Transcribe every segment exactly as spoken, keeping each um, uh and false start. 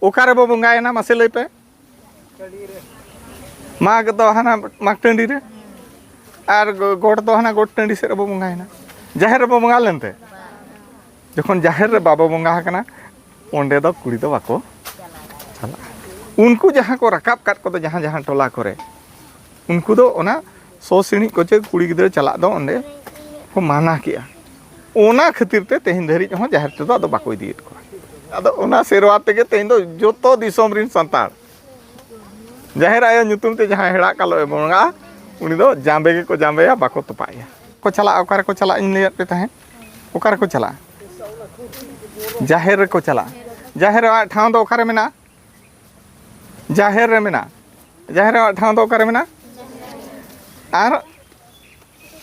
ᱚᱠᱟ ᱨᱮᱵᱚ ᱵᱚᱸᱜᱟᱭᱮᱱᱟ, ᱢᱟᱥᱮ ᱞᱟᱹᱭ ᱯᱮ? ᱢᱟᱜᱽ ᱫᱚ ᱦᱟᱱᱟ ᱢᱟᱜᱽ ᱴᱟᱺᱰᱤ ᱨᱮ, ᱟᱨ ᱜᱚ- ᱜᱚᱴ ᱫᱚ ᱦᱟᱱᱟ ᱜᱚᱴ ᱴᱟᱺᱰᱤ ᱥᱮᱫ ᱨᱮᱵᱚ ᱵᱚᱸᱜᱟᱭᱮᱱᱟ᱾ ᱡᱟᱦᱮᱨ ᱨᱮᱵᱚ ᱵᱚᱸᱜᱟ ᱞᱮᱱᱛᱮ? ᱡᱚᱠᱷᱚᱱ ᱡᱟᱦᱮᱨ ᱨᱮ ᱵᱟᱵᱚ ᱵᱚᱸᱜᱟ ᱟᱠᱟᱱᱟ, ᱚᱸᱰᱮ ᱫᱚ ᱠᱩᱲᱤ ᱫᱚ ᱵᱟᱠᱚ ᱪᱟᱞᱟᱜᱼᱟ᱾ ᱩᱱᱠᱩ ᱡᱟᱦᱟᱸ ᱠᱚ ᱨᱟᱠᱟᱵ ᱠᱟᱫ ᱠᱚᱫᱚ ᱡᱟᱦᱟᱸ ᱡᱟᱦᱟᱸ ᱴᱚᱞᱟ ᱠᱚᱨᱮ, ᱩᱱᱠᱩ ᱫᱚ ᱚᱱᱟ ᱥᱚ ᱥᱤᱬᱤᱡ ᱠᱚᱪᱮ ᱠᱩᱲᱤ ᱜᱤᱫᱽᱨᱟᱹ ᱪᱟᱞᱟᱜ ᱫᱚ ᱚᱸᱰᱮ ᱠᱚ ᱢᱟᱱᱟ ᱠᱮᱜᱼᱟ᱾ ᱚᱱᱟ ᱠᱷᱟᱹᱛᱤᱨ ᱛᱮ ᱛᱮᱦᱮᱧ ᱫᱷᱟᱹᱨᱤᱡ ᱦᱚᱸ ᱡᱟᱦᱮᱨ ᱛᱮᱫᱚ ᱟᱫᱚ ᱵᱟᱠᱚ ᱤᱫᱤᱭᱮᱫ ᱠᱚᱣᱟ᱾ ᱟᱫᱚ ᱚᱱᱟ ᱥᱮᱨᱣᱟ ᱛᱮᱜᱮ ᱛᱮᱦᱮᱧ ᱫᱚ ᱡᱚᱛᱚ ᱫᱤᱥᱚᱢ ᱨᱮᱱ ᱥᱟᱱᱛᱟᱲ ᱡᱟᱦᱮᱨ ᱟᱭᱳ ᱧᱩᱛᱩᱢ ᱛᱮ ᱡᱟᱦᱟᱸᱭ ᱦᱮᱲᱟᱜ ᱠᱟᱞᱚᱭ ᱵᱚᱸᱜᱟᱜᱼᱟ, ᱩᱱᱤ ᱫᱚ ᱡᱟᱸᱵᱮ ᱜᱮᱠᱚ ᱡᱟᱸᱵᱮᱭᱟ, ᱵᱟᱠᱚ ᱛᱚᱯᱟᱜ ᱮᱭᱟ᱾ ᱠᱚ ᱪᱟᱞᱟᱜᱼᱟ, ᱚᱠᱟ ᱨᱮᱠᱚ ᱪᱟᱞᱟᱜᱼᱟ? ᱤᱧ ᱞᱟᱹᱭᱟᱫ ᱯᱮ ᱛᱟᱦᱮᱸᱫ, ᱚᱠᱟ ᱨᱮᱠᱚ ᱪᱟᱞᱟᱜᱼᱟ? ᱡᱟᱦᱮᱨ ᱨᱮᱠᱚ ᱪᱟᱞᱟᱜᱼᱟ᱾ ᱡᱟᱦᱮᱨ ᱨᱮᱭᱟᱜ ᱴᱷᱟᱶ ᱫᱚ ᱚᱠᱟᱨᱮ ᱢᱮᱱᱟᱜᱼᱟ? ᱡᱟᱦᱮᱨ ᱨᱮ ᱢᱮᱱᱟᱜᱼᱟ᱾ ᱡᱟᱦᱮᱨ ᱨᱮᱭᱟᱜ ᱴᱷᱟᱶ ᱫᱚ ᱚᱠᱟᱨᱮ ᱢᱮᱱᱟᱜᱼᱟ? ᱟᱨ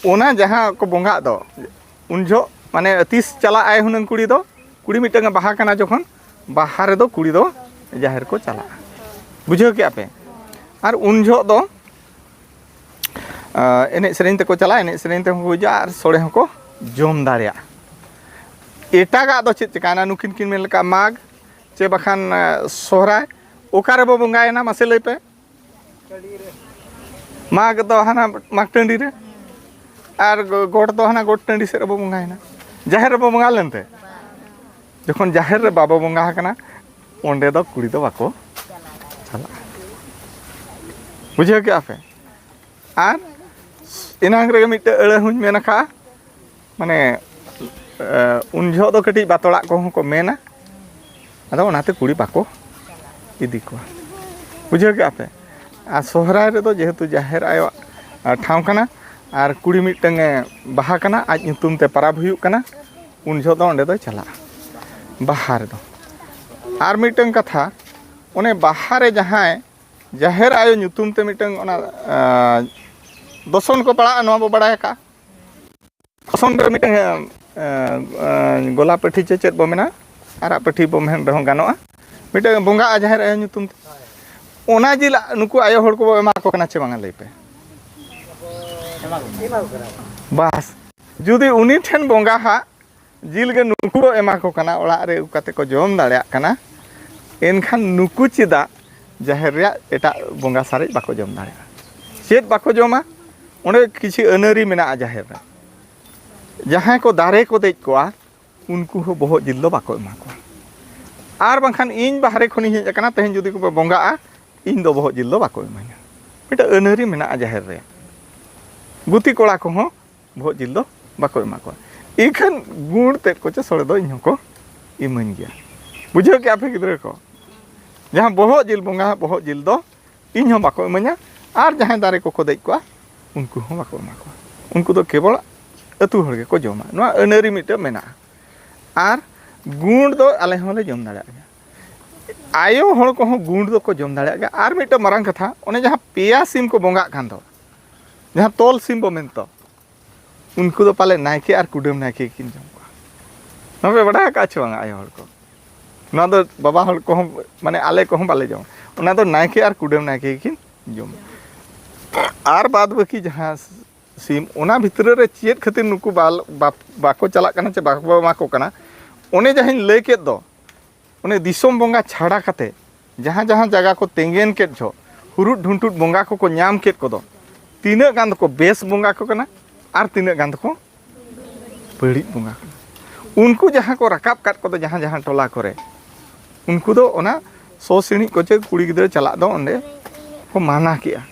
ᱚᱱᱟ ᱡᱟᱦᱟᱸ ᱠᱚ ᱵᱚᱸᱜᱟᱜ ᱫᱚ, ᱩᱱ ᱡᱚᱦᱚᱜ ᱢᱟᱱᱮ ᱛᱤᱥ ᱪᱟᱞᱟᱜ ᱟᱭ ᱦᱩᱱᱟᱹᱝ ᱠᱩᱲᱤ ᱫᱚ? ᱠᱩᱲᱤ ᱢᱤᱫᱴᱟᱝ ᱮ ᱵᱟᱦᱟ ᱠᱟᱱᱟ ᱡᱚᱠᱷᱚᱱ, ᱵᱟᱦᱟ ᱨᱮᱫᱚ ᱠᱩᱲᱤ ᱫᱚ ᱡᱟᱦᱮᱨ ᱠᱚ ᱪᱟᱞᱟᱜᱼᱟ᱾ ᱵᱩᱡᱷᱟᱹᱣ ᱠᱮᱜᱼᱟ ᱯᱮ? ᱟᱨ ᱩᱱ ᱡᱚᱦᱚᱜ ᱫᱚ ᱟᱸ, ᱮᱱᱮᱡ ᱥᱮᱨᱮᱧ ᱛᱮᱠᱚ ᱪᱟᱞᱟᱜᱼᱟ, ᱮᱱᱮᱡ ᱥᱮᱨᱮᱧ ᱛᱮᱦᱚᱸ ᱠᱚ ᱦᱤᱡᱩᱜᱼᱟ ᱟᱨ ᱥᱚᱲᱮ ᱦᱚᱸᱠᱚ ᱡᱚᱢ ᱫᱟᱲᱮᱭᱟᱜᱼᱟ᱾ ᱮᱴᱟᱜᱟᱜ ᱫᱚ ᱪᱮᱫ ᱪᱤᱠᱟᱹᱭᱮᱱᱟ? ᱱᱩᱠᱤᱱ ᱠᱤᱱ ᱢᱮᱱ ᱞᱮᱠᱟ ᱢᱟᱜᱽ ᱪᱮ ᱵᱟᱠᱷᱟᱱ ᱟᱸ, ᱥᱚᱦᱨᱟᱭ ᱚᱠᱟ ᱨᱮᱵᱚ ᱵᱚᱸᱜᱟᱭᱮᱱᱟ, ᱢᱟᱥᱮ ᱞᱟᱹᱭ ᱯᱮ? ᱢᱟᱜᱽ ᱫᱚ ᱦᱟᱱᱟ ᱢᱟᱜᱽ ᱴᱟᱺᱰᱤ ᱨᱮ, ᱟᱨ ᱜᱚ- ᱜᱚᱴ ᱫᱚ ᱦᱟᱱᱟ ᱜᱚᱴ ᱴᱟᱺᱰᱤ ᱥᱮᱫ ᱨᱮᱵᱚ ᱵᱚᱸᱜᱟᱭᱮᱱᱟ᱾ ᱡᱟᱦᱮᱨ ᱨᱮᱵᱚ ᱵᱚᱸᱜᱟ ᱞᱮᱱᱛᱮ? ᱡᱚᱠᱷᱚᱱ ᱡᱟᱦᱮᱨ ᱨᱮ ᱵᱟᱵᱚ ᱵᱚᱸᱜᱟ ᱟᱠᱟᱱᱟ, ᱚᱸᱰᱮ ᱫᱚ ᱠᱩᱲᱤ ᱫᱚ ᱵᱟᱠᱚ ᱪᱟᱞᱟᱜᱼᱟ᱾ ᱵᱩᱡᱷᱟᱹᱣ ᱠᱮᱜᱼᱟ ᱯᱮ? ᱟᱨ ᱮᱱᱟᱝ ᱨᱮᱜᱮ ᱢᱤᱫᱴᱮᱡ ᱟᱹᱲᱟᱹ ᱦᱚᱸᱧ ᱢᱮᱱ ᱟᱠᱟᱫᱼᱟ, ᱢᱟᱱᱮ, ᱮ, ᱩᱱ ᱡᱚᱦᱚᱜ ᱫᱚ ᱠᱟᱹᱴᱤᱡ ᱵᱟᱛᱚᱲᱟᱜ ᱠᱚᱦᱚᱸ ᱠᱚ ᱢᱮᱱᱟ, ᱟᱫᱚ ᱚᱱᱟᱛᱮ ᱠᱩᱲᱤ ᱵᱟᱠᱚ ᱤᱫᱤ ᱠᱚᱣᱟ᱾ ᱵᱩᱡᱷᱟᱹᱣ ᱠᱮᱜᱼᱟ ᱯᱮ? ᱟᱨ ᱥᱚᱦᱨᱟᱭ ᱨᱮᱫᱚ ᱡᱮᱦᱮᱛᱩ ᱡᱟᱦᱮᱨ ᱟᱭᱳᱣᱟᱜ, ᱟ, ᱴᱷᱟᱶ ᱠᱟᱱᱟ, ᱟᱨ ᱠᱩᱲᱤ ᱢᱤᱫᱴᱟᱝ ᱮ ᱵᱟᱦᱟ ᱠᱟᱱᱟ, ᱟᱡ ᱧᱩᱛᱩᱢ ᱛᱮ ᱯᱟᱨᱟᱵᱽ ᱦᱩᱭᱩᱜ ᱠᱟᱱᱟ, ᱩᱱ ᱡᱚᱦᱚᱜ ᱫᱚ ᱚᱸᱰᱮ ᱫᱚᱭ ᱪᱟᱞᱟᱜᱼᱟ ᱵᱟᱦᱟ ᱨᱮᱫᱚ᱾ ᱟᱨ ᱢᱤᱫᱴᱟᱝ ᱠᱟᱛᱷᱟ, ᱚᱱᱮ ᱵᱟᱦᱟ ᱨᱮ ᱡᱟᱦᱟᱸᱭ ᱡᱟᱦᱮᱨ ᱟᱭᱳ ᱧᱩᱛᱩᱢ ᱛᱮ ᱢᱤᱫᱴᱟᱝ ᱚᱱᱟ, ᱟ, ᱫᱚᱥᱚᱱ ᱠᱚ ᱯᱟᱲᱟᱜᱼᱟ, ᱱᱚᱣᱟ ᱵᱚ ᱵᱟᱲᱟᱭ ᱟᱠᱟᱫᱼᱟ᱾ ᱫᱚᱥᱚᱱ ᱨᱮ ᱢᱤᱫᱴᱟᱝ, ᱟ, ᱟ, ᱜᱚᱞᱟ ᱯᱟᱹᱴᱷᱤ ᱪᱮ ᱪᱮᱫ ᱵᱚ ᱢᱮᱱᱟ, ᱟᱨᱟᱜ ᱯᱟᱹᱴᱷᱤ ᱵᱚ ᱢᱮᱱ ᱨᱮᱦᱚᱸ ᱜᱟᱱᱚᱜᱼᱟ, ᱢᱤᱫᱴᱟᱝ ᱵᱚᱸᱜᱟᱜᱼᱟ ᱡᱟᱦᱮᱨ ᱟᱭᱳ ᱧᱩᱛᱩᱢ ᱛᱮ᱾ ᱚᱱᱟ ᱡᱤᱞ ᱱᱩᱠᱩ ᱟᱭᱳ ᱦᱚᱲ ᱠᱚᱵᱚ ᱮᱢᱟ ᱠᱚ ᱠᱟᱱᱟ ᱪᱮ ᱵᱟᱝᱟ, ᱞᱟᱹᱭ ᱯᱮ? ᱵᱟᱥ, ᱡᱩᱫᱤ ᱩᱱᱤ ᱴᱷᱮᱱ ᱵᱚᱸᱜᱟ ᱦᱟᱜ ᱡᱤᱞ ᱜᱮ ᱱᱩᱠᱩ ᱠᱚ ᱮᱢᱟ ᱠᱚ ᱠᱟᱱᱟ, ᱚᱲᱟᱜ ᱨᱮ ᱟᱹᱜᱩ ᱠᱟᱛᱮ ᱠᱚ ᱡᱚᱢ ᱫᱟᱲᱮᱭᱟᱜ ᱠᱟᱱᱟ, ᱮᱱᱠᱷᱟᱱ ᱱᱩᱠᱩ ᱪᱮᱫᱟᱜ ᱡᱟᱦᱮᱨ ᱨᱮᱭᱟᱜ ᱮᱴᱟᱜ ᱵᱚᱸᱜᱟ ᱥᱟᱨᱮᱡ ᱵᱟᱠᱚ ᱡᱚᱢ ᱫᱟᱲᱮᱭᱟᱜᱼᱟ? ᱪᱮᱫ ᱵᱟᱠᱚ ᱡᱚᱢᱟ? ᱚᱸᱰᱮ ᱠᱤᱪᱷᱩ ᱟᱹᱱᱟᱹᱨᱤ ᱢᱮᱱᱟᱜᱼᱟ ᱡᱟᱦᱮᱨ ᱨᱮ᱾ ᱡᱟᱦᱟᱸᱭ ᱠᱚ ᱫᱟᱨᱮ ᱠᱚ ᱫᱮᱡ ᱠᱚᱜᱼᱟ, ᱩᱱᱠᱩ ᱦᱚᱸ ᱵᱚᱦᱚᱜ ᱡᱤᱞ ᱫᱚ ᱵᱟᱠᱚ ᱮᱢᱟ ᱠᱚᱣᱟ᱾ ᱟᱨ ᱵᱟᱝᱠᱷᱟᱱ ᱤᱧ ᱵᱟᱦᱨᱮ ᱠᱷᱚᱱᱤᱧ ᱦᱮᱡ ᱟᱠᱟᱱᱟ, ᱛᱮᱦᱮᱧ ᱡᱩᱫᱤ ᱠᱚ ᱵᱚᱸᱜᱟᱜᱼᱟ, ᱤᱧ ᱫᱚ ᱵᱚᱦᱚᱜ ᱡᱤᱞ ᱫᱚ ᱵᱟᱠᱚ ᱮᱢᱟᱹᱧᱟ᱾ ᱢᱤᱫᱴᱟᱝ ᱟᱹᱱᱟᱹᱨᱤ ᱢᱮᱱᱟᱜᱼᱟ ᱡᱟᱦᱮᱨ ᱨᱮ᱾ ᱜᱩᱛᱤ ᱠᱚᱲᱟ ᱠᱚᱦᱚᱸ ᱵᱚᱦᱚᱜ ᱡᱤᱞ ᱫᱚ ᱵᱟᱠᱚ ᱮᱢᱟ ᱠᱚᱣᱟ᱾ ᱤᱠᱷᱟᱹᱱ ᱜᱩᱲ ᱛᱮᱫ ᱠᱚ ᱪᱮ ᱥᱚᱲᱮ ᱫᱚ ᱤᱧ ᱦᱚᱸᱠᱚ ᱤᱢᱟᱹᱧ ᱜᱮᱭᱟ᱾ ᱵᱩᱡᱷᱟᱹᱣ ᱠᱮᱜᱼᱟ ᱯᱮ ᱜᱤᱫᱽᱨᱟᱹ ᱠᱚ? ᱡᱟᱦᱟᱸ ᱵᱚᱦᱚᱜ ᱡᱤᱞ, ᱵᱚᱸᱜᱟ ᱵᱚᱦᱚᱜ ᱡᱤᱞ ᱫᱚ ᱤᱧ ᱦᱚᱸ ᱵᱟᱠᱚ ᱤᱢᱟᱹᱧᱟ, ᱟᱨ ᱡᱟᱦᱟᱸᱭ ᱫᱟᱨᱮ ᱠᱚᱠᱚ ᱫᱮᱡ ᱠᱚᱜᱼᱟ, ᱩᱱᱠᱩ ᱦᱚᱸ ᱵᱟᱠᱚ ᱮᱢᱟ ᱠᱚᱣᱟ᱾ ᱩᱱᱠᱩ ᱫᱚ ᱠᱮᱵᱚᱞ ᱟᱹᱛᱩ ᱦᱚᱲ ᱜᱮᱠᱚ ᱡᱚᱢᱟ᱾ ᱱᱚᱣᱟ ᱟᱹᱱᱟᱹᱨᱤ ᱢᱤᱫᱴᱟᱝ ᱢᱮᱱᱟᱜᱼᱟ᱾ ᱟᱨ ᱜᱩᱲ ᱫᱚ ᱟᱞᱮ ᱦᱚᱸᱞᱮ ᱡᱚᱢ ᱫᱟᱲᱮᱭᱟᱜ ᱜᱮᱭᱟ᱾ ᱟᱭᱳ ᱦᱚᱲ ᱠᱚᱦᱚᱸ ᱜᱩᱲ ᱫᱚᱠᱚ ᱡᱚᱢ ᱫᱟᱲᱮᱭᱟᱜ ᱜᱮᱭᱟ᱾ ᱟᱨ ᱢᱤᱫᱴᱟᱝ ᱢᱟᱨᱟᱝ ᱠᱟᱛᱷᱟ, ᱚᱱᱮ ᱡᱟᱦᱟᱸ ᱯᱮᱭᱟ ᱥᱤᱢ ᱠᱚ ᱵᱚᱸᱜᱟᱜ ᱠᱟᱱ ᱫᱚ, ᱡᱟᱦᱟᱸ ᱛᱚᱞ ᱥᱤᱢ ᱵᱚ ᱢᱮᱱ ᱫᱚ, ᱩᱱᱠᱩ ᱫᱚ ᱯᱟᱞᱮ ᱱᱟᱭᱠᱮ ᱟᱨ ᱠᱩᱰᱟᱹᱢ ᱱᱟᱭᱠᱮ ᱜᱮᱠᱤᱱ ᱡᱚᱢ ᱠᱚᱣᱟ᱾ ᱱᱚᱣᱟ ᱯᱮ ᱵᱟᱰᱟᱭ ᱟᱠᱟᱫ ᱪᱮ ᱵᱟᱝᱟ ᱟᱭᱳ ᱦᱚᱲ ᱠᱚ? ᱱᱚᱣᱟ ᱫᱚ ᱵᱟᱵᱟ ᱦᱚᱲ ᱠᱚᱦᱚᱸ, ᱢᱟᱱᱮ ᱟᱞᱮ ᱠᱚᱦᱚᱸ ᱵᱟᱞᱮ ᱡᱚᱢᱟ᱾ ᱚᱱᱟ ᱫᱚ ᱱᱟᱭᱠᱮ ᱟᱨ ᱠᱩᱰᱟᱹᱢ ᱱᱟᱭᱠᱮ ᱜᱮᱠᱤᱱ ᱡᱚᱢᱟ᱾ ᱟᱨ ᱵᱟᱫ ᱵᱟᱹᱠᱤ ᱡᱟᱦᱟᱸ ᱥᱤᱢ, ᱚᱱᱟ ᱵᱷᱤᱛᱨᱤ ᱨᱮ ᱪᱮᱫ ᱠᱷᱟᱹᱛᱤᱨ ᱱᱩᱠᱩ ᱵᱟᱞ-, ᱵᱟᱯ-, ᱵᱟᱠᱚ ᱪᱟᱞᱟᱜ ᱠᱟᱱᱟ ᱪᱮ ᱵᱟᱠᱚ ᱮᱢᱟ ᱠᱚ ᱠᱟᱱᱟ, ᱚᱱᱮ ᱡᱟᱦᱟᱸᱧ ᱞᱟᱹᱭ ᱠᱮᱫ ᱫᱚ, ᱚᱱᱮ ᱫᱤᱥᱚᱢ ᱵᱚᱸᱜᱟ ᱪᱷᱟᱲᱟ ᱠᱟᱛᱮ ᱡᱟᱦᱟᱸ ᱡᱟᱦᱟᱸ ᱡᱟᱭᱜᱟ ᱠᱚ ᱛᱮᱸᱜᱮᱱ ᱠᱮᱫ ᱡᱚᱦᱚᱜ, ᱦᱩᱨᱩᱴ ᱰᱷᱩᱱᱴᱩᱴ ᱵᱚᱸᱜᱟ ᱠᱚᱠᱚ ᱧᱟᱢ ᱠᱮᱫ ᱠᱚᱫᱚ, ᱛᱤᱱᱟᱹᱜ ᱜᱟᱱ ᱫᱚᱠᱚ ᱵᱮᱥ ᱵᱚᱸᱜᱟ ᱠᱚ ᱠᱟᱱᱟ ᱟᱨ ᱛᱤᱱᱟᱹᱜ ᱜᱟᱱ ᱫᱚᱠᱚ ᱵᱟᱹᱲᱤᱡ ᱵᱚᱸᱜᱟ ᱠᱟᱱᱟ᱾ ᱩᱱᱠᱩ ᱡᱟᱦᱟᱸ ᱠᱚ ᱨᱟᱠᱟᱵ ᱠᱟᱫ ᱠᱚᱫᱚ ᱡᱟᱦᱟᱸ ᱡᱟᱦᱟᱸ ᱴᱚᱞᱟ ᱠᱚᱨᱮ, ᱩᱱᱠᱩ ᱫᱚ ᱚᱱᱟ ᱥᱚ ᱥᱤᱬᱤᱡ ᱠᱚᱪᱮ ᱠᱩᱲᱤ ᱜᱤᱫᱽᱨᱟᱹ ᱪᱟᱞᱟᱜ ᱫᱚ ᱚᱸᱰᱮ ᱠᱚ ᱢᱟᱱᱟ ᱠᱮᱜᱼᱟ᱾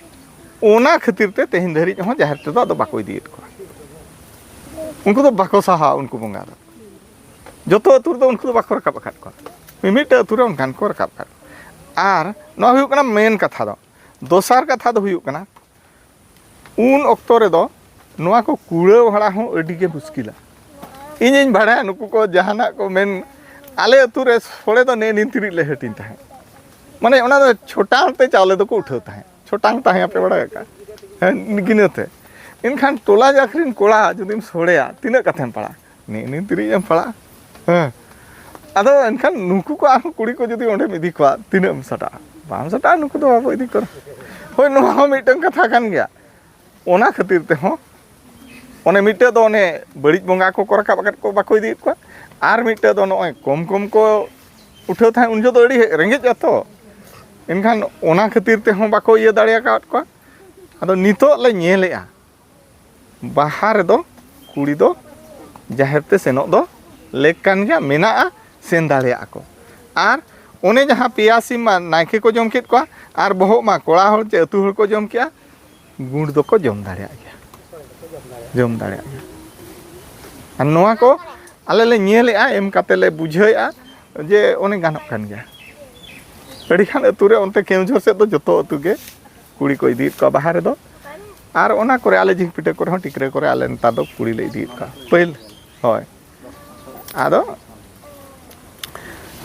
ᱚᱱᱟ ᱠᱷᱟᱹᱛᱤᱨ ᱛᱮ ᱛᱮᱦᱮᱧ ᱫᱷᱟᱹᱨᱤᱡ ᱦᱚᱸ ᱡᱟᱦᱮᱨ ᱛᱮᱫᱚ ᱟᱫᱚ ᱵᱟᱠᱚ ᱤᱫᱤᱭᱮᱫ ᱠᱚᱣᱟ᱾ ᱩᱱᱠᱩ ᱫᱚ ᱵᱟᱠᱚ ᱥᱟᱦᱟᱣᱟ ᱩᱱᱠᱩ ᱵᱚᱸᱜᱟ ᱫᱚ᱾ ᱡᱚᱛᱚ ᱟᱹᱛᱩ ᱨᱮᱫᱚ ᱩᱱᱠᱩ ᱫᱚ ᱵᱟᱠᱚ ᱨᱟᱠᱟᱵ ᱟᱠᱟᱫ ᱠᱚᱣᱟ, ᱢᱤᱢᱤᱫᱴᱟᱝ ᱟᱹᱛᱩ ᱨᱮ ᱚᱱᱠᱟᱱ ᱠᱚ ᱨᱟᱠᱟᱵ ᱟᱠᱟᱫ ᱠᱚᱣᱟ᱾ ᱟᱨ ᱱᱚᱣᱟ ᱦᱩᱭᱩᱜ ᱠᱟᱱᱟ ᱢᱮᱱ ᱠᱟᱛᱷᱟ ᱫᱚ᱾ ᱫᱚᱥᱟᱨ ᱠᱟᱛᱷᱟ ᱫᱚ ᱦᱩᱭᱩᱜ ᱠᱟᱱᱟ, ᱩᱱ ᱚᱠᱛᱚ ᱨᱮᱫᱚ ᱱᱚᱣᱟ ᱠᱚ ᱠᱩᱲᱟᱹᱣ ᱵᱷᱟᱲᱟ ᱦᱚᱸ ᱟᱹᱰᱤ ᱜᱮ ᱢᱩᱥᱠᱤᱞᱟ᱾ ᱤᱧᱤᱧ ᱵᱟᱲᱟᱭᱟ ᱱᱩᱠᱩ ᱠᱚ ᱡᱟᱦᱟᱱᱟᱜ ᱠᱚ ᱢᱮᱱ, ᱟᱞᱮ ᱟᱹᱛᱩ ᱨᱮ ᱥᱚᱲᱮ ᱫᱚ ᱱᱮ ᱱᱤᱱ ᱛᱤᱨᱤᱡ ᱞᱮ ᱦᱟᱹᱴᱤᱧ ᱛᱟᱦᱮᱸᱫ᱾ ᱢᱟᱱᱮ ᱚᱱᱟ ᱫᱚ ᱪᱷᱚᱴᱟᱝ ᱛᱮ ᱪᱟᱣᱞᱮ ᱫᱚᱠᱚ ᱩᱴᱷᱟᱹᱣ ᱛᱟᱦᱮᱸᱫ᱾ ᱪᱷᱚᱴᱟᱝ ᱛᱟᱦᱮᱸ ᱟᱯᱮ ᱵᱟᱲᱟᱭ ᱟᱠᱟᱫ? ᱦᱮᱸ, ᱜᱤᱱᱟᱹ ᱛᱮ᱾ ᱮᱱᱠᱷᱟᱱ ᱴᱚᱞᱟ ᱡᱟᱹᱠᱷᱨᱤᱱ ᱠᱚᱲᱟ ᱡᱩᱫᱤᱢ ᱥᱚᱲᱮᱭᱟ, ᱛᱤᱱᱟᱹᱜ ᱠᱟᱛᱮᱢ ᱯᱟᱲᱟᱜᱼᱟ? ᱱᱮ ᱱᱤᱱ ᱛᱤᱨᱤᱡ ᱮᱢ ᱯᱟᱲᱟᱜᱼᱟ᱾ ᱦᱮᱸ᱾ ᱟᱫᱚ ᱮᱱᱠᱷᱟᱱ ᱱᱩᱠᱩ ᱠᱚ ᱟᱨᱦᱚᱸ ᱠᱩᱲᱤ ᱠᱚ ᱡᱩᱫᱤ ᱚᱸᱰᱮᱢ ᱤᱫᱤ ᱠᱚᱣᱟ, ᱛᱤᱱᱟᱹᱜ ᱮᱢ ᱥᱟᱴᱟᱜᱼᱟ? ᱵᱟᱢ ᱥᱟᱴᱟᱜᱼᱟ, ᱱᱩᱠᱩ ᱫᱚ ᱵᱟᱵᱚ ᱤᱫᱤ ᱠᱚᱣᱟ᱾ ᱦᱳᱭ, ᱱᱚᱣᱟ ᱦᱚᱸ ᱢᱤᱫᱴᱟᱝ ᱠᱟᱛᱷᱟ ᱠᱟᱱ ᱜᱮᱭᱟ᱾ ᱚᱱᱟ ᱠᱷᱟᱹᱛᱤᱨ ᱛᱮᱦᱚᱸ ᱚᱱᱮ ᱢᱤᱫᱴᱟᱹᱜ ᱫᱚ ᱚᱱᱮ ᱵᱟᱹᱲᱤᱡ ᱵᱚᱸᱜᱟ ᱠᱚᱠᱚ ᱨᱟᱠᱟᱵ ᱟᱠᱟᱫ ᱠᱚ, ᱵᱟᱠᱚ ᱤᱫᱤᱭᱮᱫ ᱠᱚᱣᱟ, ᱟᱨ ᱢᱤᱫᱴᱟᱹᱜ ᱫᱚ ᱱᱚᱜᱼᱚᱭ ᱠᱚᱢ ᱠᱚᱢ ᱠᱚ ᱩᱴᱷᱟᱹᱣ ᱛᱟᱦᱮᱸᱫ, ᱩᱱ ᱡᱚᱦᱚᱜ ᱫᱚ ᱟᱹᱰᱤ ᱨᱮᱸᱜᱮᱡ ᱟᱛᱚ᱾ ᱮᱱᱠᱷᱟᱱ ᱚᱱᱟ ᱠᱷᱟᱹᱛᱤᱨ ᱛᱮᱦᱚᱸ ᱵᱟᱠᱚ ᱤᱭᱟᱹ ᱫᱟᱲᱮ ᱟᱠᱟᱫ ᱠᱚᱣᱟ᱾ ᱟᱫᱚ ᱱᱤᱛᱚᱜ ᱞᱮ ᱧᱮᱞᱮᱜᱼᱟ, ᱵᱟᱦᱟ ᱨᱮᱫᱚ ᱠᱩᱲᱤ ᱫᱚ ᱡᱟᱦᱮᱨ ᱛᱮ ᱥᱮᱱᱚᱜ ᱫᱚ ᱞᱮᱠ ᱠᱟᱱ ᱜᱮᱭᱟ, ᱢᱮᱱᱟᱜᱼᱟ, ᱥᱮᱱ ᱫᱟᱲᱮᱭᱟᱜᱼᱟ ᱠᱚ᱾ ᱟᱨ ᱚᱱᱮ ᱡᱟᱦᱟᱸ ᱯᱮᱭᱟ ᱥᱤᱢ ᱢᱟ ᱱᱟᱭᱠᱮ ᱠᱚ ᱡᱚᱢ ᱠᱮᱫ ᱠᱚᱣᱟ, ᱟᱨ ᱵᱚᱦᱚᱜ ᱢᱟ ᱠᱚᱲᱟ ᱦᱚᱲ ᱪᱮ ᱟᱹᱛᱩ ᱦᱚᱲ ᱠᱚ ᱡᱚᱢ ᱠᱮᱜᱼᱟ, ᱜᱩᱲ ᱫᱚᱠᱚ ᱡᱚᱢ ᱫᱟᱲᱮᱭᱟᱜ ᱜᱮᱭᱟ, ᱡᱚᱢ ᱫᱟᱲᱮᱭᱟᱜ ᱜᱮᱭᱟ᱾ ᱟᱨ ᱱᱚᱣᱟ ᱠᱚ ᱟᱞᱮ ᱞᱮ ᱧᱮᱞᱮᱜᱼᱟ, ᱮᱢ ᱠᱟᱛᱮ ᱞᱮ ᱵᱩᱡᱷᱟᱹᱣᱮᱜᱼᱟ ᱡᱮ ᱚᱱᱮ ᱜᱟᱱᱚᱜ ᱠᱟᱱ ᱜᱮᱭᱟ᱾ ᱟᱹᱰᱤ ᱜᱟᱱ ᱟᱹᱛᱩ ᱨᱮ ᱚᱱᱛᱮ ᱠᱮᱣᱡᱷᱚᱨ ᱥᱮᱫ ᱫᱚ ᱡᱚᱛᱚ ᱟᱹᱛᱩ ᱜᱮ ᱠᱩᱲᱤ ᱠᱚ ᱤᱫᱤᱭᱮᱫ ᱠᱚᱣᱟ ᱵᱟᱦᱟ ᱨᱮᱫᱚ᱾ ᱟᱨ ᱚᱱᱟ ᱠᱚᱨᱮ ᱟᱞᱮ ᱡᱷᱤᱝᱯᱤᱴᱟᱹ ᱠᱚᱨᱮ ᱦᱚᱸ, ᱴᱤᱠᱨᱟᱹ ᱠᱚᱨᱮ ᱟᱞᱮ ᱱᱮᱛᱟᱨ ᱫᱚ ᱠᱩᱲᱤ ᱞᱮ ᱤᱫᱤᱭᱮᱫ ᱠᱚᱣᱟ ᱯᱟᱹᱦᱤᱞ᱾ ᱦᱳᱭ᱾ ᱟᱫᱚ,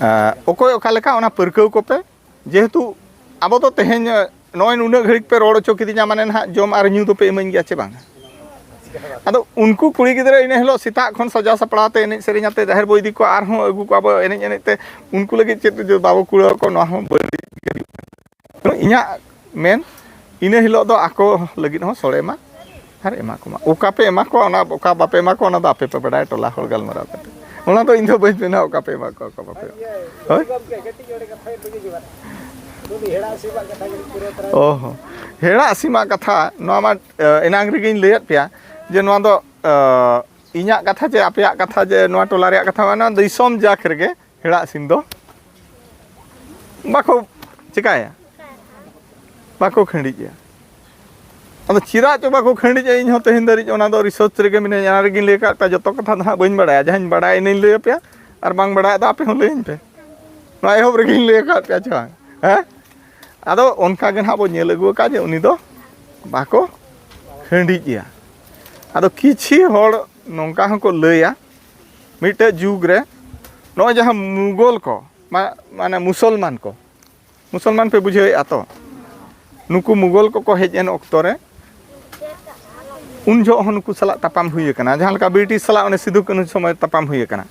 ᱟᱸ, ᱚᱠᱚᱭ ᱚᱠᱟ ᱞᱮᱠᱟ ᱚᱱᱟ ᱯᱟᱹᱨᱠᱟᱹᱣ ᱠᱚᱯᱮ᱾ ᱡᱮᱦᱮᱛᱩ ᱟᱵᱚ ᱫᱚ ᱛᱮᱦᱮᱧ, ᱱᱚᱜᱼᱚᱭ ᱱᱩᱱᱟᱹᱜ ᱜᱷᱟᱹᱲᱤᱡ ᱯᱮ ᱨᱚᱲ ᱦᱚᱪᱚ ᱠᱤᱫᱤᱧᱟ, ᱢᱟᱱᱮ ᱱᱟᱦᱟᱜ ᱡᱚᱢ ᱟᱨ ᱧᱩ ᱫᱚᱯᱮ ᱤᱢᱟᱹᱧ ᱜᱮᱭᱟ ᱪᱮ ᱵᱟᱝ? ᱟᱫᱚ ᱩᱱᱠᱩ ᱠᱩᱲᱤ ᱜᱤᱫᱽᱨᱟᱹ ᱤᱱᱟᱹ ᱦᱤᱞᱳᱜ ᱥᱮᱛᱟᱜ ᱠᱷᱚᱱ ᱥᱟᱡᱟᱣ ᱥᱟᱯᱲᱟᱣ ᱛᱮ, ᱮᱱᱮᱡ ᱥᱮᱨᱮᱧ ᱟᱛᱮ ᱡᱟᱦᱮᱨ ᱵᱚ ᱤᱫᱤ ᱠᱚᱣᱟ, ᱟᱨᱦᱚᱸ ᱟᱹᱜᱩ ᱠᱚᱣᱟ ᱵᱚ ᱮᱱᱮᱡ ᱮᱱᱮᱡ ᱛᱮ᱾ ᱩᱱᱠᱩ ᱞᱟᱹᱜᱤᱫ ᱪᱮᱫ ᱵᱟᱵᱚ ᱠᱩᱲᱟᱹᱣ ᱟᱠᱚ, ᱱᱚᱣᱟ ᱦᱚᱸ ᱵᱟᱹᱲᱤᱡ ᱜᱮ ᱦᱩᱭᱩᱜ ᱠᱟᱱᱟ᱾ ᱤᱧᱟᱹᱜ ᱢᱮᱱ, ᱤᱱᱟᱹ ᱦᱤᱞᱳᱜ ᱫᱚ ᱟᱠᱚ ᱞᱟᱹᱜᱤᱫ ᱦᱚᱸ ᱥᱚᱲᱮ ᱢᱟ ᱟᱨ ᱮᱢᱟ ᱠᱚᱢᱟ᱾ ᱚᱠᱟ ᱯᱮ ᱮᱢᱟ ᱠᱚᱣᱟ, ᱚᱱᱟ ᱚᱠᱟ ᱵᱟᱯᱮ ᱮᱢᱟ ᱠᱚᱣᱟ, ᱚᱱᱟ ᱫᱚ ᱟᱯᱮ ᱯᱮ ᱵᱟᱰᱟᱭᱟ, ᱴᱚᱞᱟ ᱦᱚᱲ ᱜᱟᱞᱢᱟᱨᱟᱣ ᱠᱟᱛᱮ᱾ ᱚᱱᱟ ᱫᱚ ᱤᱧ ᱫᱚ ᱵᱟᱹᱧ ᱢᱮᱱᱟ ᱚᱠᱟ ᱯᱮ ᱮᱢᱟ ᱠᱚᱣᱟ, ᱚᱠᱟ ᱵᱟᱯᱮ ᱮᱢᱟ ᱠᱚᱣᱟ᱾ ᱦᱳᱭ? ᱚ ᱦᱚᱸ᱾ ᱦᱮᱲᱟᱜ ᱥᱤᱢᱟᱜ ᱠᱟᱛᱷᱟ, ᱱᱚᱣᱟ ᱢᱟ, ᱮ, ᱮᱱᱟᱝ ᱨᱮᱜᱮᱧ ᱞᱟᱹᱭᱟᱫ ᱯᱮᱭᱟ ᱡᱮ ᱱᱚᱣᱟ ᱫᱚ, ᱮ, ᱤᱧᱟᱹᱜ ᱠᱟᱛᱷᱟ ᱪᱮ ᱟᱯᱮᱭᱟᱜ ᱠᱟᱛᱷᱟ, ᱡᱮ ᱱᱚᱣᱟ ᱴᱚᱞᱟ ᱨᱮᱭᱟᱜ ᱠᱟᱛᱷᱟ, ᱚᱱᱟ ᱫᱤᱥᱚᱢ ᱡᱟᱠ ᱨᱮᱜᱮ ᱦᱮᱲᱟᱜ ᱥᱤᱢ ᱫᱚ ᱵᱟᱠᱚ ᱪᱮᱠᱟᱭᱟ, ᱵᱟᱠᱚ ᱠᱷᱟᱹᱰᱤᱡᱼᱟ᱾ ᱟᱫᱚ ᱪᱮᱫᱟᱜ ᱪᱚ ᱵᱟᱠᱚ ᱠᱷᱟᱹᱰᱤᱡᱼᱟ, ᱤᱧ ᱦᱚᱸ ᱛᱮᱦᱮᱧ ᱫᱷᱟᱹᱨᱤᱡ ᱚᱱᱟ ᱫᱚ ᱨᱤᱥᱟᱨᱪ ᱨᱮᱜᱮ ᱢᱤᱱᱟᱹᱧᱟ, ᱚᱱᱟ ᱨᱮᱜᱮᱧ ᱞᱟᱹᱭ ᱟᱠᱟᱫ ᱯᱮᱭᱟ᱾ ᱡᱚᱛᱚ ᱠᱟᱛᱷᱟ ᱫᱚ ᱦᱟᱸᱜ ᱵᱟᱹᱧ ᱵᱟᱲᱟᱭᱟ, ᱡᱟᱦᱟᱸᱧ ᱵᱟᱲᱟᱭᱟ ᱤᱱᱟᱹᱧ ᱞᱟᱹᱭ ᱟᱯᱮᱭᱟ, ᱟᱨ ᱵᱟᱝ ᱵᱟᱲᱟᱭᱟᱜ ᱫᱚ ᱟᱯᱮ ᱦᱚᱸ ᱞᱟᱹᱭᱟᱹᱧ ᱯᱮ᱾ ᱱᱚᱣᱟ ᱮᱦᱚᱵ ᱨᱮᱜᱮᱧ ᱞᱟᱹᱭ ᱟᱠᱟᱫ ᱯᱮᱭᱟ ᱪᱮ ᱵᱟᱝ? ᱦᱮᱸ? ᱟᱫᱚ ᱚᱱᱠᱟ ᱜᱮ ᱱᱟᱦᱟᱜ ᱵᱚ ᱧᱮᱞ ᱟᱹᱜᱩ ᱟᱠᱟᱫ ᱡᱮ ᱩᱱᱤ ᱫᱚ ᱵᱟᱠᱚ ᱠᱷᱟᱹᱰᱤᱡ ᱮᱭᱟ᱾ ᱟᱫᱚ ᱠᱤᱪᱷᱤ ᱦᱚᱲ ᱱᱚᱝᱠᱟ ᱦᱚᱸᱠᱚ ᱞᱟᱹᱭᱟ, ᱢᱤᱫᱴᱮᱡ ᱡᱩᱜᱽ ᱨᱮ ᱱᱚᱜᱼᱚᱭ ᱡᱟᱦᱟᱸ ᱢᱩᱜᱚᱞ ᱠᱚ, ᱢᱟ-, ᱢᱟᱱᱮ ᱢᱩᱥᱚᱞᱢᱟᱱ ᱠᱚ, ᱢᱩᱥᱚᱞᱢᱟᱱ ᱯᱮ ᱵᱩᱡᱷᱟᱹᱣᱮᱫᱼᱟ ᱛᱚ? ᱱᱩᱠᱩ ᱢᱩᱜᱚᱞ ᱠᱚᱠᱚ ᱦᱮᱡ ᱮᱱ ᱚᱠᱛᱚ ᱨᱮ ᱩᱱ ᱡᱚᱦᱚᱜ ᱦᱚᱸ ᱱᱩᱠᱩ ᱥᱟᱞᱟᱜ ᱛᱟᱯᱟᱢ ᱦᱩᱭ ᱟᱠᱟᱱᱟ, ᱡᱟᱦᱟᱸ ᱞᱮᱠᱟ ᱵᱨᱤᱴᱤᱥ ᱥᱟᱞᱟᱜ ᱚᱱᱮ ᱥᱤᱫᱩ ᱠᱟᱹᱱᱦᱩ ᱥᱚᱢᱚᱭ ᱛᱟᱯᱟᱢ ᱦᱩᱭ ᱟᱠᱟᱱᱟ᱾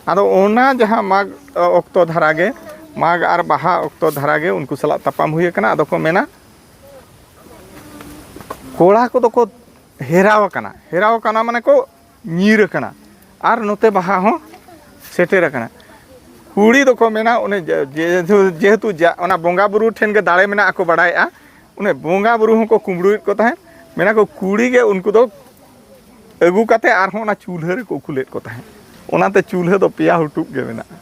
ᱟᱫᱚ ᱚᱱᱟ ᱡᱟᱦᱟᱸ ᱢᱟᱜᱽ, ᱚ, ᱚᱠᱛᱚ ᱫᱷᱟᱨᱟ ᱜᱮ, ᱢᱟᱜᱽ ᱟᱨ ᱵᱟᱦᱟ ᱚᱠᱛᱚ ᱫᱷᱟᱨᱟ ᱜᱮ ᱩᱱᱠᱩ ᱥᱟᱞᱟᱜ ᱛᱟᱯᱟᱢ ᱦᱩᱭ ᱟᱠᱟᱱᱟ᱾ ᱟᱫᱚ ᱠᱚ ᱢᱮᱱᱟ, ᱠᱚᱲᱟ ᱠᱚᱫᱚ ᱠᱚ ᱦᱮᱨᱟᱣ ᱟᱠᱟᱱᱟ, ᱦᱮᱨᱟᱣ ᱟᱠᱟᱱᱟ ᱢᱟᱱᱮ ᱠᱚ ᱧᱤᱨ ᱟᱠᱟᱱᱟ, ᱟᱨ ᱱᱚᱛᱮ ᱵᱟᱦᱟ ᱦᱚᱸ ᱥᱮᱴᱮᱨ ᱟᱠᱟᱱᱟ᱾ ᱠᱩᱲᱤ ᱫᱚᱠᱚ ᱢᱮᱱᱟ, ᱚᱱᱮ ᱡᱮ-, ᱡᱮᱦᱮᱛᱩ, ᱡᱮᱦᱮᱛᱩ ᱡᱟ-, ᱚᱱᱟ ᱵᱚᱸᱜᱟ ᱵᱩᱨᱩ ᱴᱷᱮᱱ ᱜᱮ ᱫᱟᱲᱮ ᱢᱮᱱᱟᱜ ᱠᱚ ᱵᱟᱲᱟᱭᱮᱜᱼᱟ, ᱚᱱᱮ ᱵᱚᱸᱜᱟ ᱵᱩᱨᱩ ᱦᱚᱸᱠᱚ ᱠᱩᱢᱵᱽᱲᱩᱭᱮᱫ ᱠᱚ ᱛᱟᱦᱮᱸᱫ᱾ ᱢᱮᱱᱟ ᱠᱚ ᱠᱩᱲᱤ ᱜᱮ ᱩᱱᱠᱩ ᱫᱚ ᱟᱹᱜᱩ ᱠᱟᱛᱮ ᱟᱨᱦᱚᱸ ᱚᱱᱟ ᱪᱩᱞᱦᱟᱹ ᱨᱮᱠᱚ ᱩᱠᱩᱞᱮᱫ ᱠᱚ ᱛᱟᱦᱮᱸᱫ᱾ ᱚᱱᱟᱛᱮ ᱪᱩᱞᱦᱟᱹ ᱫᱚ ᱯᱮᱭᱟ ᱦᱩᱴᱩᱵ ᱜᱮ ᱢᱮᱱᱟᱜᱼᱟ᱾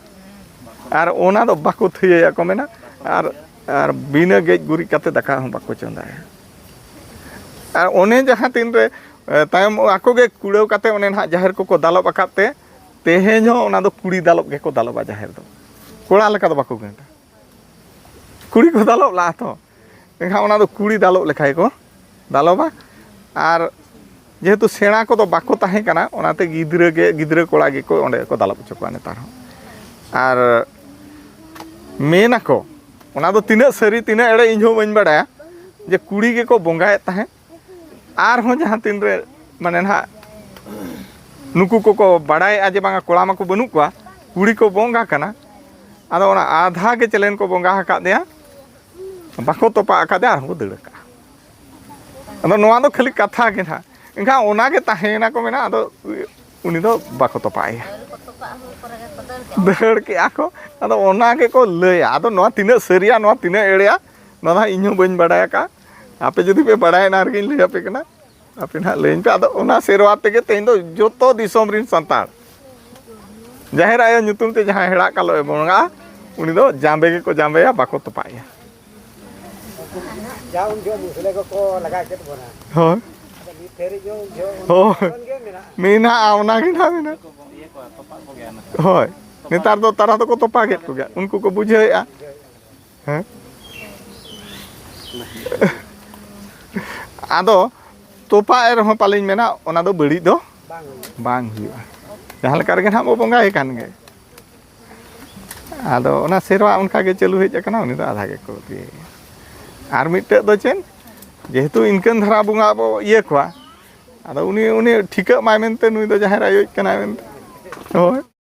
ᱟᱨ ᱚᱱᱟ ᱫᱚ ᱵᱟᱠᱚ ᱛᱷᱟᱹᱭᱟᱹᱭᱟ ᱠᱚ ᱢᱮᱱᱟ, ᱟᱨ, ᱟᱨ ᱵᱤᱱᱟᱹ ᱜᱮᱡ ᱜᱩᱨᱤᱡ ᱠᱟᱛᱮ ᱫᱟᱠᱟ ᱦᱚᱸ ᱵᱟᱠᱚ ᱪᱚᱸᱫᱟᱭᱟ᱾ ᱟᱨ ᱚᱱᱮ ᱡᱟᱦᱟᱸ ᱛᱤᱱ ᱨᱮ, ᱮ, ᱛᱟᱭᱚᱢ ᱟᱠᱚ ᱜᱮ ᱠᱩᱲᱟᱹᱣ ᱠᱟᱛᱮ ᱚᱱᱮ ᱱᱟᱦᱟᱜ ᱡᱟᱦᱮᱨ ᱠᱚᱠᱚ ᱫᱟᱞᱚᱵ ᱟᱠᱟᱫ ᱛᱮ, ᱛᱮᱦᱮᱧ ᱦᱚᱸ ᱚᱱᱟ ᱫᱚ ᱠᱩᱲᱤ ᱫᱟᱞᱚᱵ ᱜᱮᱠᱚ ᱫᱟᱞᱚᱵᱟ ᱡᱟᱦᱮᱨ ᱫᱚ᱾ ᱠᱚᱲᱟ ᱞᱮᱠᱟ ᱫᱚ ᱵᱟᱠᱚ ᱜᱟᱹᱰᱟ᱾ ᱠᱩᱲᱤ ᱠᱚ ᱫᱟᱞᱚᱵ ᱞᱟᱜᱼᱟ ᱛᱚ, ᱮᱱᱠᱷᱟᱱ ᱚᱱᱟ ᱫᱚ ᱠᱩᱲᱤ ᱫᱟᱞᱚᱵ ᱞᱮᱠᱟ ᱜᱮᱠᱚ ᱫᱟᱞᱚᱵᱟ᱾ ᱟᱨ ᱡᱮᱦᱮᱛᱩ ᱥᱮᱬᱟ ᱠᱚᱫᱚ ᱵᱟᱠᱚ ᱛᱟᱦᱮᱸ ᱠᱟᱱᱟ, ᱚᱱᱟᱛᱮ ᱜᱤᱫᱽᱨᱟᱹ ᱜᱮ, ᱜᱤᱫᱽᱨᱟᱹ ᱠᱚᱲᱟ ᱜᱮᱠᱚ ᱚᱸᱰᱮ ᱠᱚ ᱫᱟᱞᱚᱵ ᱦᱚᱪᱚ ᱠᱚᱣᱟ ᱱᱮᱛᱟᱨ ᱦᱚᱸ᱾ ᱟᱨ ᱢᱮᱱᱟᱠᱚ, ᱚᱱᱟ ᱫᱚ ᱛᱤᱱᱟᱹᱜ ᱥᱟᱹᱨᱤ ᱛᱤᱱᱟᱹᱜ ᱮᱲᱮ ᱤᱧ ᱦᱚᱸ ᱵᱟᱹᱧ ᱵᱟᱲᱟᱭᱟ, ᱡᱮ ᱠᱩᱲᱤ ᱜᱮᱠᱚ ᱵᱚᱸᱜᱟᱭᱮᱫ ᱛᱟᱦᱮᱸᱫ᱾ ᱟᱨᱦᱚᱸ ᱡᱟᱦᱟᱸ ᱛᱤᱱ ᱨᱮ ᱢᱟᱱᱮ ᱱᱟᱦᱟᱜ ᱱᱩᱠᱩ ᱠᱚᱠᱚ ᱵᱟᱲᱟᱭᱮᱫᱼᱟ ᱡᱮ ᱵᱟᱝᱟ ᱠᱚᱲᱟ ᱢᱟᱠᱚ ᱵᱟᱹᱱᱩᱜ ᱠᱚᱣᱟ, ᱠᱩᱲᱤ ᱠᱚ ᱵᱚᱸᱜᱟ ᱠᱟᱱᱟ, ᱟᱫᱚ ᱚᱱᱟ ᱟᱫᱷᱟ ᱜᱮ ᱪᱮᱞᱮᱱ ᱠᱚ ᱵᱚᱸᱜᱟ ᱟᱠᱟᱫᱮᱭᱟ, ᱵᱟᱠᱚ ᱛᱚᱯᱟ ᱟᱠᱟᱫᱮᱭᱟ, ᱟᱨᱦᱚᱸ ᱠᱚ ᱫᱟᱹᱲ ᱟᱠᱟᱫᱼᱟ᱾ ᱟᱫᱚ ᱱᱚᱣᱟ ᱫᱚ ᱠᱷᱟᱹᱞᱤ ᱠᱟᱛᱷᱟ ᱜᱮ ᱱᱟᱦᱟᱜ, ᱮᱱᱠᱷᱟᱱ ᱚᱱᱟ ᱜᱮ ᱛᱟᱦᱮᱸᱭᱮᱱᱟ ᱠᱚ ᱢᱮᱱᱟ, ᱟᱫᱚ ᱩᱱᱤ ᱫᱚ ᱵᱟᱠᱚ ᱛᱚᱯᱟᱭᱮᱭᱟ᱾ ᱫᱟᱹᱲ ᱠᱮᱜᱼᱟ ᱠᱚ᱾ ᱟᱫᱚ ᱚᱱᱟ ᱜᱮᱠᱚ ᱞᱟᱹᱭᱟ᱾ ᱟᱫᱚ ᱱᱚᱣᱟ ᱛᱤᱱᱟᱹᱜ ᱥᱟᱹᱨᱤᱭᱟ, ᱱᱚᱣᱟ ᱛᱤᱱᱟᱹᱜ ᱮᱲᱮᱭᱟ, ᱱᱚᱣᱟ ᱫᱚ ᱦᱟᱸᱜ ᱤᱧ ᱦᱚᱸ ᱵᱟᱹᱧ ᱵᱟᱲᱟᱭ ᱟᱠᱟᱫᱼᱟ᱾ ᱟᱯᱮ ᱡᱩᱫᱤ ᱯᱮ ᱵᱟᱲᱟᱭᱟ, ᱚᱱᱟ ᱨᱮᱜᱮᱧ ᱞᱟᱹᱭ ᱟᱯᱮ ᱠᱟᱱᱟ᱾ ᱟᱯᱮ ᱱᱟᱦᱟᱜ ᱞᱟᱹᱭᱟᱹᱧ ᱯᱮ᱾ ᱟᱫᱚ ᱚᱱᱟ ᱥᱮᱨᱣᱟ ᱛᱮᱜᱮ ᱛᱮᱦᱮᱧ ᱫᱚ ᱡᱚᱛᱚ ᱫᱤᱥᱚᱢ ᱨᱮᱱ ᱥᱟᱱᱛᱟᱲ ᱡᱟᱦᱮᱨ ᱟᱭᱳ ᱧᱩᱛᱩᱢ ᱛᱮ ᱡᱟᱦᱟᱸᱭ ᱦᱮᱲᱟᱜ ᱠᱟᱞᱚᱭ ᱵᱚᱸᱜᱟᱜᱼᱟ, ᱩᱱᱤ ᱫᱚ ᱡᱟᱸᱵᱮ ᱜᱮᱠᱚ ᱡᱟᱸᱵᱮᱭᱟ, ᱵᱟᱠᱚ ᱛᱚᱯᱟᱭᱟ᱾ ᱡᱟ ᱩᱱ ᱡᱚᱦᱚᱜ ᱢᱩᱥᱞᱟᱹ ᱠᱚᱠᱚ ᱞᱟᱜᱟ ᱠᱮᱫ ᱵᱚᱱᱟ᱾ ᱦᱳᱭ᱾ ᱟᱫᱚ ᱱᱤᱛ ᱫᱷᱟᱹᱨᱤᱡ ᱦᱚᱸ ᱩᱱ ᱡᱚᱦᱚᱜ ᱦᱳᱭ᱾ ᱠᱷᱚᱱ ᱜᱮ ᱢᱮᱱᱟᱜᱼᱟ᱾ ᱢᱮᱱᱟᱜᱼᱟ, ᱚᱱᱟ ᱜᱮ ᱱᱟᱦᱟᱜ ᱢᱮᱱᱟᱜᱼᱟ᱾ ᱦᱳᱭ᱾ ᱱᱮᱛᱟᱨ ᱫᱚ ᱛᱟᱨᱟ ᱫᱚᱠᱚ ᱛᱚᱯᱟ ᱠᱮᱫ ᱠᱚᱜᱮᱭᱟ, ᱩᱱᱠᱩ ᱠᱚ ᱵᱩᱡᱷᱟᱹᱣᱮᱫᱼᱟ᱾ ᱦᱮᱸ? ᱟᱫᱚ ᱛᱚᱯᱟᱜ ᱮ ᱨᱮᱦᱚᱸ ᱯᱟᱞᱮᱧ ᱢᱮᱱᱟ, ᱚᱱᱟ ᱫᱚ ᱵᱟᱹᱲᱤᱡ ᱫᱚ ᱵᱟᱝ ᱦᱩᱭᱩᱜᱼᱟ᱾ ᱡᱟᱦᱟᱸ ᱞᱮᱠᱟ ᱨᱮᱜᱮ ᱱᱟᱦᱟᱜ ᱵᱚ ᱵᱚᱸᱜᱟᱭᱮ ᱠᱟᱱ ᱜᱮ᱾ ᱟᱫᱚ ᱚᱱᱟ ᱥᱮᱨᱣᱟ ᱚᱱᱠᱟ ᱜᱮ ᱪᱟᱹᱞᱩ ᱦᱮᱡ ᱟᱠᱟᱱᱟ, ᱩᱱᱤ ᱫᱚ ᱟᱫᱷᱟ ᱜᱮᱠᱚ ᱤᱫᱤᱭᱮᱭᱟ᱾ ᱟᱨ ᱢᱤᱫᱴᱮᱡ ᱫᱚ ᱪᱮᱫ, ᱡᱮᱦᱮᱛᱩ ᱤᱱᱠᱟᱹᱱ ᱫᱷᱟᱨᱟ ᱵᱚᱸᱜᱟ ᱵᱚ ᱤᱭᱟᱹ ᱠᱚᱣᱟ, ᱟᱫᱚ ᱩᱱᱤ, ᱩᱱᱤ ᱴᱷᱤᱠᱟᱹᱜ ᱢᱟᱭ ᱢᱮᱱᱛᱮ ᱱᱩᱭ ᱫᱚ ᱡᱟᱦᱮᱨ ᱟᱭᱳᱭᱤᱡ ᱠᱟᱱᱟᱭ ᱢᱮᱱᱛᱮ᱾ ᱦᱳᱭ᱾